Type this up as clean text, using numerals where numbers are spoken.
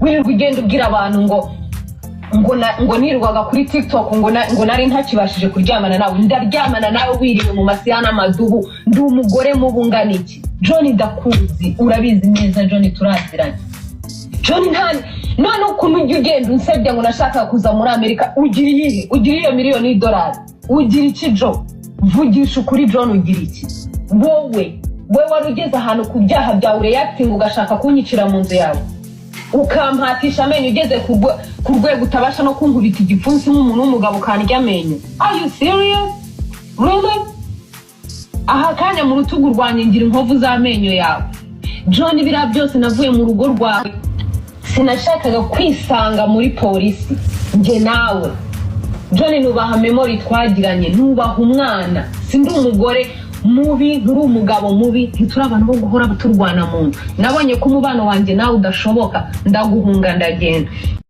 Wirirwa ugenda ubwira abantu ngo nirirwaga kuri TikTok, ngo nari ntakibashije kuryamana nawe. Ndaryamana nawe wiriwe mu masiya n'amadubu. Ndi umugore mubu ungana iki? John, ndakuzi, urabizi neza John, turaziranye. John, nta none ukuntu ujya ugenda unsebya ngo nashakaga kuza muri Amerika, ugira iyihe? Ugira iyo miliyoni y'idolari? Ugira iki, Jo? Vugisha ukuri, John, ugira iki? Wowe we wari ugeze ahantu ku byaha byawe ureactinga, ugashaka kunyicira mu nzu yawe, ukampatisha amenyo, ugeze ku rwego utabasha no kunkubita igipfunsi nk'umuntu w'umugabo, ukandya amenyo. Are you serious, really? Aha kanya mu rutugu rwanjye ngira inkovu z'amenyo yawe, John. Biriya byose, navuye mu rugo rwawe, sinashakaga kwisanga muri polisi njye nawe. John, nubaha memory twagiranye, nubaha umwana. Sindi umugore mubi, nturi umugabo mubi, ntituri abantu bo guhora turwana mu nzu. Nabonye ko umubano wanjye nawe udashoboka, ndaguhunga, ndagenda.